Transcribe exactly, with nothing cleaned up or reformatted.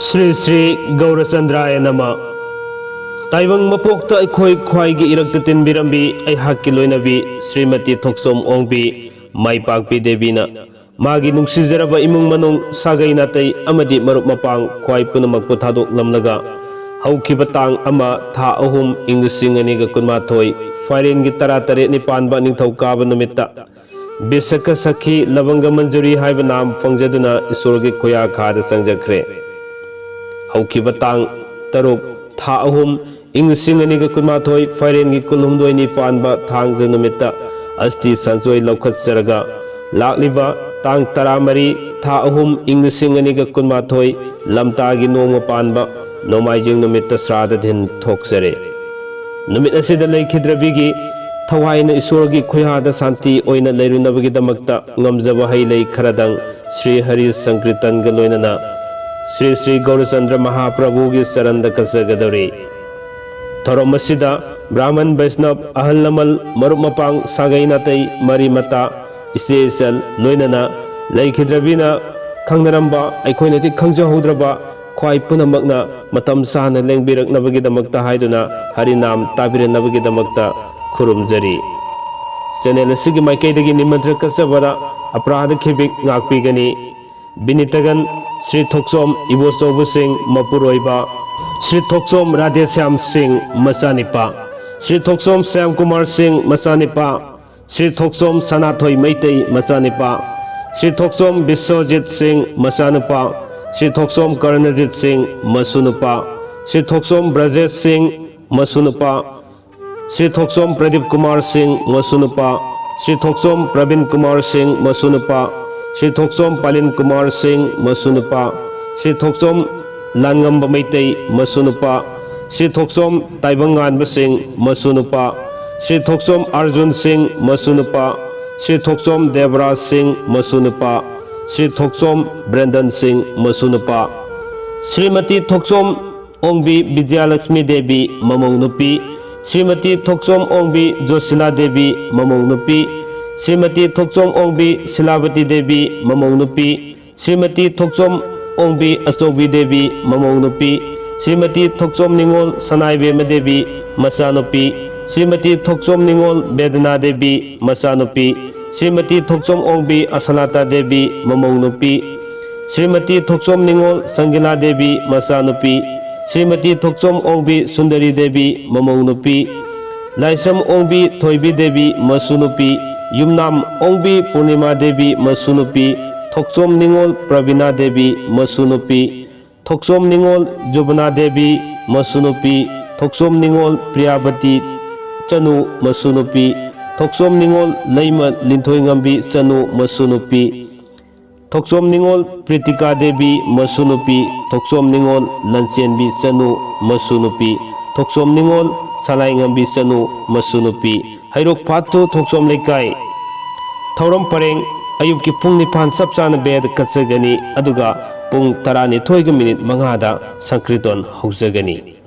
ꯁ꯭ꯔꯤ ꯁ꯭ꯔꯤ ꯒꯧꯔꯆꯟꯗ꯭ꯔꯥꯌ ꯅꯃ꯫ ꯇꯥꯏꯕꯪ ꯃꯄꯣꯛꯇ ꯑꯩꯈꯣꯏ ꯈ꯭ꯋꯥꯏꯒꯤ ꯏꯔꯛꯇ ꯇꯤꯟꯕꯤꯔꯝꯕꯤ ꯑꯩꯍꯥꯛꯀꯤ ꯂꯣꯏꯅꯕꯤ ꯁ꯭ꯔꯤꯃꯇꯤ ꯊꯣꯛꯆꯣꯝ ꯑꯣꯡꯕꯤ ꯃꯥꯏꯄꯥꯛꯄꯤ ꯗꯦꯕꯤꯅ ꯃꯥꯒꯤ ꯅꯨꯡꯁꯤꯖꯔꯕ ꯏꯃꯨꯡ ꯃꯅꯨꯡ, ꯁꯥꯒꯩ ꯅꯥꯇꯩ ꯑꯃꯗꯤ ꯃꯔꯨꯞ ꯃꯄꯥꯡ ꯈ꯭ꯋꯥꯏ ꯄꯨꯝꯅꯃꯛꯄꯨ ꯊꯥꯗꯣꯛꯂꯝꯂꯒ, ꯍꯧꯈꯤꯕ ꯇꯥꯡ ꯑꯃ ꯊꯥ ꯑꯍꯨꯝ ꯏꯪ ꯂꯤꯁꯤꯡ ꯑꯅꯤꯒ ꯀꯨꯟꯃꯥꯊꯣꯏ ꯐꯥꯏꯔꯦꯟꯒꯤ ꯇꯔꯥ ꯇꯔꯦꯠꯅꯤ ꯄꯥꯟꯕ ꯅꯤꯡꯊꯧꯀꯥꯕ ꯅꯨꯃꯤꯠꯇ ꯕꯤꯁꯀ ꯁꯈꯤ ꯂꯕꯪꯒ ꯃꯟꯖꯨꯔꯤ ꯍꯥꯏꯕ ꯅꯥꯝ ꯐꯪꯖꯗꯨꯅ ꯏꯁꯣꯔꯒꯤ ꯈꯨꯌꯥꯈꯥꯗ ꯆꯪꯖꯈ꯭ꯔꯦ꯫ ꯍꯧꯈꯤꯕ ꯇꯥꯡ ꯇꯔꯨꯛ ꯊꯥ ꯑꯍꯨꯝ ꯏꯪ ꯂꯤꯁꯤꯡ ꯑꯅꯤꯒ ꯀꯨꯟꯃꯥꯊꯣꯏ ꯐꯥꯏꯔꯦꯟꯒꯤ ꯀꯨꯟꯍꯨꯝꯗꯣꯏꯅꯤ ꯄꯥꯟꯕ ꯊꯥꯡꯖ ꯅꯨꯃꯤꯠꯇ ꯑꯁꯇꯤ ꯁꯟꯖꯣꯏ ꯂꯧꯈꯠꯆꯔꯒ ꯂꯥꯛꯂꯤꯕ ꯇꯥꯡ ꯇꯔꯥꯃꯔꯤ ꯊꯥ ꯑꯍꯨꯝ ꯏꯪ ꯂꯤꯁꯤꯡ ꯑꯅꯤꯒ ꯀꯨꯟꯃꯥꯊꯣꯏ ꯂꯝꯇꯥꯒꯤ ꯅꯣꯡꯃ ꯄꯥꯟꯕ ꯅꯣꯡꯃꯥꯏꯖꯤꯡ ꯅꯨꯃꯤꯠꯇ ꯁ꯭ꯔꯥꯗ ꯊꯤꯟ ꯊꯣꯛꯆꯔꯦ꯫ ꯅꯨꯃꯤꯠ ꯑꯁꯤꯗ ꯂꯩꯈꯤꯗ꯭ꯔꯕꯤꯒꯤ ꯊꯋꯥꯏꯅ ꯏꯁꯣꯔꯒꯤ ꯈꯨꯌꯥꯗ ꯁꯥꯟꯇꯤ ꯑꯣꯏꯅ ꯂꯩꯔꯨꯅꯕꯒꯤꯗꯃꯛꯇ ꯉꯝꯖꯕ ꯍꯩ ꯂꯩ ꯈꯔꯗꯪ ꯁ꯭ꯔꯤ ꯍꯔꯤ ꯁꯪꯀ꯭ꯔꯤꯇꯟꯒ ꯂꯣꯏꯅꯅ ꯁ꯭ꯔꯤ ꯁ꯭ꯔꯤ ꯒꯧꯔꯆꯟꯗ꯭ꯔ ꯃꯍꯥꯄ꯭ꯔꯚꯨꯒꯤ ꯆꯔꯟꯗ ꯀꯠꯆꯒꯗꯧꯔꯤ꯫ ꯊꯧꯔꯝ ꯑꯁꯤꯗ ꯕ꯭ꯔꯥꯍꯃꯟ ꯕꯩꯁꯅꯕ, ꯑꯍꯜ ꯂꯃꯟ, ꯃꯔꯨꯞ ꯃꯄꯥꯡ, ꯁꯥꯒꯩ ꯅꯥꯇꯩ, ꯃꯔꯤ ꯃꯇꯥ, ꯏꯆꯦ ꯏꯆꯜ, ꯂꯣꯏꯅꯅ ꯂꯩꯈꯤꯗ꯭ꯔꯕꯤꯅ ꯈꯪꯅꯔꯝꯕ, ꯑꯩꯈꯣꯏꯅꯗꯤ ꯈꯪꯖꯍꯧꯗ꯭ꯔꯕ ꯈ꯭ꯋꯥꯏ ꯄꯨꯝꯅꯃꯛꯅ ꯃꯇꯝ ꯆꯥꯅ ꯂꯦꯡꯕꯤꯔꯛꯅꯕꯒꯤꯗꯃꯛꯇ ꯍꯥꯏꯗꯨꯅ, ꯍꯔꯤꯅꯥꯝ ꯇꯥꯕꯤꯔꯅꯕꯒꯤꯗꯃꯛꯇ ꯈꯨꯔꯨꯝꯖꯔꯤ꯫ ꯆꯦꯅꯦꯜ ꯑꯁꯤꯒꯤ ꯃꯥꯏꯀꯩꯗꯒꯤ ꯅꯤꯃꯟꯇ꯭ꯔ ꯀꯠꯆꯕꯗ ꯑꯄꯔꯥꯙ ꯈꯤꯕꯤꯛ ꯉꯥꯛꯄꯤꯒꯅꯤ꯫ ꯕꯤꯅꯤꯇꯒꯟ ꯁ꯭ꯔꯤ ꯊꯣꯛꯆꯣꯝ ꯏꯕꯣꯆꯧꯕꯁꯤꯡ ꯃꯄꯨꯔꯣꯏꯕ, ꯁ꯭ꯔꯤ ꯊꯣꯛꯆꯣꯝ ꯔꯥꯙꯦꯁ꯭ꯌꯥꯝ ꯁꯤꯡ ꯃꯆꯥꯅꯤꯄꯥ, ꯁ꯭ꯔꯤ ꯊꯣꯛꯆꯣꯝ ꯁ꯭ꯌꯥꯝ ꯀꯨꯃꯥꯔ ꯁꯤꯡ ꯃꯆꯥꯅꯤꯄꯥ, ꯁ꯭ꯔꯤ ꯊꯣꯛꯆꯣꯝ ꯁꯅꯥꯊꯣꯏ ꯃꯩꯇꯩ ꯃꯆꯥꯅꯤꯄꯥ, ꯁ꯭ꯔꯤ ꯊꯣꯛꯆꯣꯝ ꯕꯤꯁ꯭ꯋꯖꯤꯠ ꯁꯤꯡ ꯃꯆꯥꯅꯨꯄꯥ, ꯁ꯭ꯔꯤ ꯊꯣꯛꯆꯣꯝ ꯀꯔꯅꯖꯤꯠ ꯁꯤꯡ ꯃꯁꯨꯅꯨꯄꯥ, ꯁ꯭ꯔꯤ ꯊꯣꯛꯆꯣꯝ ꯕ꯭ꯔꯖꯦꯁ ꯁꯤꯡ ꯃꯁꯨꯅꯨꯄꯥ, ꯁ꯭ꯔꯤ ꯊꯣꯛꯆꯣꯝ ꯄ꯭ꯔꯗꯤꯞ ꯀꯨꯃꯥꯔ ꯁꯤꯡ ꯃꯁꯨꯅꯨꯄꯥ, ꯁ꯭ꯔꯤ ꯊꯣꯛꯆꯣꯝ ꯄ꯭ꯔꯕꯤꯟ ꯀꯨꯃꯥꯔ ꯁꯤꯡ ꯃꯁꯨꯅꯨꯄꯥ, ꯁ꯭ꯔꯤ ꯊꯣꯛꯆꯣꯝ ꯄꯥꯂꯤꯟ ꯀꯨꯃꯥꯔ ꯁꯤꯡ ꯃꯁꯨꯅꯨꯄꯥ, ꯁ꯭ꯔꯤ ꯊꯣꯛꯆꯣꯝ ꯂꯥꯟꯉꯝꯕ ꯃꯩꯇꯩ ꯃꯁꯨꯅꯨꯄꯥ, ꯁ꯭ꯔꯤ ꯊꯣꯛꯆꯣꯝ ꯇꯥꯏꯕꯪꯉꯥꯟꯕ ꯁꯤꯡ ꯃꯁꯨꯅꯨꯄꯥ, ꯁ꯭ꯔꯤ ꯊꯣꯛꯆꯣꯝ ꯑꯥꯔꯖꯨꯟ ꯁꯤꯡ ꯃꯁꯨꯅꯨꯄꯥ, ꯁ꯭ꯔꯤ ꯊꯣꯛꯆꯣꯝ ꯗꯦꯕꯔꯥꯖ ꯁꯤꯡ ꯃꯁꯨꯅꯨꯄꯥ, ꯁ꯭ꯔꯤ ꯊꯣꯛꯆꯣꯝ ꯕ꯭ꯔꯦꯟꯗꯟ ꯁꯤꯡ ꯃꯁꯨꯅꯨꯄꯥ, ꯁ꯭ꯔꯤꯃꯇꯤ ꯊꯣꯛꯆꯣꯝ ꯑꯣꯡꯕꯤ ꯕꯤꯖꯌꯂꯛꯁꯃꯤ ꯗꯦꯕꯤ ꯃꯃꯧ ꯅꯨꯄꯤ, ꯁ꯭ꯔꯤꯃꯇꯤ ꯊꯣꯛꯆꯣꯝ ꯑꯣꯡꯕꯤ ꯖꯣꯁꯤꯂꯥ ꯗꯦꯕꯤ ꯃꯃꯧ ꯅꯨꯄꯤ, ꯁ꯭ꯔꯤꯃꯇꯤ ꯊꯣꯛꯆꯣꯝ ꯑꯣꯡꯕꯤ ꯁꯤꯂꯥꯕꯇꯤ ꯗꯦꯕꯤ ꯃꯃꯧ ꯅꯨꯄꯤ, ꯁ꯭ꯔꯤꯃꯇꯤ ꯊꯣꯛꯆꯣꯝ ꯑꯣꯡꯕꯤ ꯑꯆꯧꯕꯤ ꯗꯦꯕꯤ, ꯃꯃꯧ ꯅꯨꯄꯤ, ꯁ꯭ꯔꯤꯃꯇꯤ ꯊꯣꯛꯆꯣꯝ ꯅꯤꯉꯣꯜ ꯁꯅꯥꯏꯕꯦꯝꯃ ꯗꯦꯕꯤ, ꯃꯆꯥꯅꯨꯄꯤ, ꯁ꯭ꯔꯤꯃꯇꯤ ꯊꯣꯛꯆꯣꯝ ꯅꯤꯉꯣꯜ ꯕꯦꯗꯅꯥ ꯗꯦꯕꯤ, ꯃꯆꯥꯅꯨꯄꯤ, ꯁ꯭ꯔꯤꯃꯇꯤ ꯊꯣꯛꯆꯣꯝ ꯑꯣꯡꯕꯤ ꯑꯁꯂꯥꯇꯥ ꯗꯦꯕꯤ, ꯃꯃꯧ ꯅꯨꯄꯤ, ꯁ꯭ꯔꯤꯃꯇꯤ ꯊꯣꯛꯆꯣꯝ ꯅꯤꯉꯣꯜ ꯁꯪꯒꯤꯂꯥ ꯗꯦꯕꯤ, ꯃꯆꯥꯅꯨꯄꯤ, ꯁ꯭ꯔꯤꯃꯇꯤ ꯊꯣꯛꯆꯣꯝ ꯑꯣꯡꯕꯤ ꯁꯨꯟꯗꯔꯤ ꯗꯦꯕꯤ, ꯃꯃꯧ ꯅꯨꯄꯤ, ꯂꯥꯏꯁ꯭ꯔꯝ ꯑꯣꯡꯕꯤ ꯊꯣꯏꯕꯤ ꯗꯦꯕꯤ, ꯃꯁꯨ ꯅꯨꯄꯤ, ꯌꯨꯝꯅꯥꯝ ꯑꯣꯡꯕꯤ ꯄꯨꯔꯅꯤꯃꯥ ꯗꯦꯕꯤ, ꯃꯁꯨ ꯅꯨꯄꯤ, ꯊꯣꯛꯆꯣꯝ ꯅꯤꯉꯣꯜ ꯄ꯭ꯔꯕꯤꯅꯥ ꯗꯦꯕꯤ, ꯃꯁꯨ ꯅꯨꯄꯤ, ꯊꯣꯛꯆꯣꯝ ꯅꯤꯉꯣꯜ ꯖꯨꯕꯅꯥ ꯗꯦꯕꯤ, ꯃꯁꯨ ꯅꯨꯄꯤ, ꯊꯣꯛꯆꯣꯝ ꯅꯤꯉꯣꯜ ꯄ꯭ꯔꯤꯌꯥꯕꯇꯤ ꯆꯅꯨ, ꯃꯁꯨ ꯅꯨꯄꯤ, ꯊꯣꯛꯆꯣꯝ ꯅꯤꯉꯣꯜ ꯂꯩꯃ ꯂꯤꯟꯊꯣꯏꯉꯝꯕꯤ ꯆꯅꯨ, ꯃꯁꯨ ꯅꯨꯄꯤ, ꯊꯣꯛꯆꯣꯝ ꯅꯤꯉꯣꯜ ꯄ꯭ꯔꯤꯇꯤꯀꯥ ꯗꯦꯕꯤ, ꯃꯁꯨ ꯅꯨꯄꯤ, ꯊꯣꯛꯆꯣꯝ ꯅꯤꯉꯣꯜ ꯂꯟꯆꯦꯟꯕꯤ ꯆꯅꯨ, ꯃꯁꯨ ꯅꯨꯄꯤ, ꯊꯣꯛꯆꯣꯝ ꯅꯤꯉꯣꯜ ꯁꯂꯥꯏꯉꯝꯕꯤ ꯆꯅꯨ, ꯃꯁꯨ ꯅꯨꯄꯤ, ꯍꯩꯔꯣꯛ ꯐꯥꯠꯇꯨ ꯊꯣꯛꯆꯣꯝ ꯂꯩꯀꯥꯏ꯫ ꯊꯧꯔꯝ ꯄꯔꯦꯡ ꯑꯌꯨꯛꯀꯤ ꯄꯨꯡ ꯅꯤꯄꯥꯟ ꯆꯞ ꯆꯥꯅ ꯕꯦꯗ ꯀꯠꯆꯒꯅꯤ, ꯑꯗꯨꯒ ꯄꯨꯡ ꯇꯔꯥꯅꯤꯊꯣꯏꯒ ꯃꯤꯅꯤꯠ ꯃꯉꯥꯗ ꯁꯪꯀ꯭ꯔꯤꯇꯣꯟ ꯍꯧꯖꯒꯅꯤ꯫